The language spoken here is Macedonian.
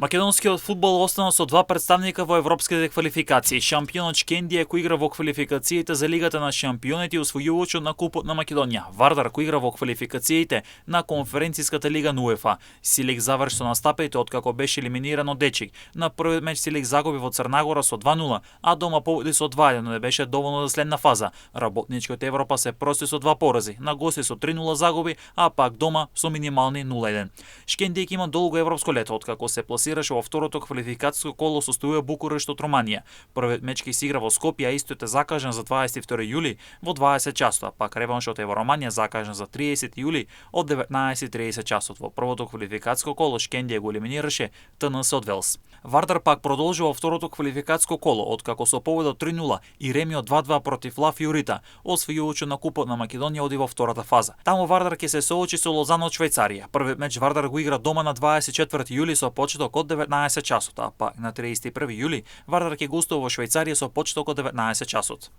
Македонскиот фудбал остана со два представника во европските квалификации. Шампионот Шкендија кој игра во квалификациите за Лигата на шампионите и освојувачот на Купот на Македонија. Вардар кој игра во квалификациите на Конференцијската лига на УЕФА. Силик заврши со настапите откако беше елиминиран од Дечик. На првиот меч Силик загуби во Црнагора со 2:0, а дома победи со 2:1, но не беше доволно за следна фаза. Работнички од Европа се прости со 2 порази. На гости со 3:0 загуби, а пак дома со минимални 0:1. Шкендија има долго европско лето откако се пласираше во второто квалификацијско коло состојува Букурешт од Романија. Првиот меч ќе се игра во Скопје, а истиот е закажан за 22 јули во 20 часот, пак реваншот е во Романија закажан за 30 јули од 19:30 часот. Во првото квалификацијско коло Шкендија го елиминираше ТНС од Велс. Вардар пак продолжи во второто квалификацијско коло откако со победа од 3:0 и реми од 2:2 против Ла Фиорита, освојувачот на Купот на Македонија оди во втората фаза. Таму Вардар ќе се соочи со Лозано од Швајцарија. Првиот меч Вардар го игра дома на 24 јули со почеток од 19 часот, а пак на 31 јули Вардар ќе гостува во Швајцарија со почеток од 19 часот.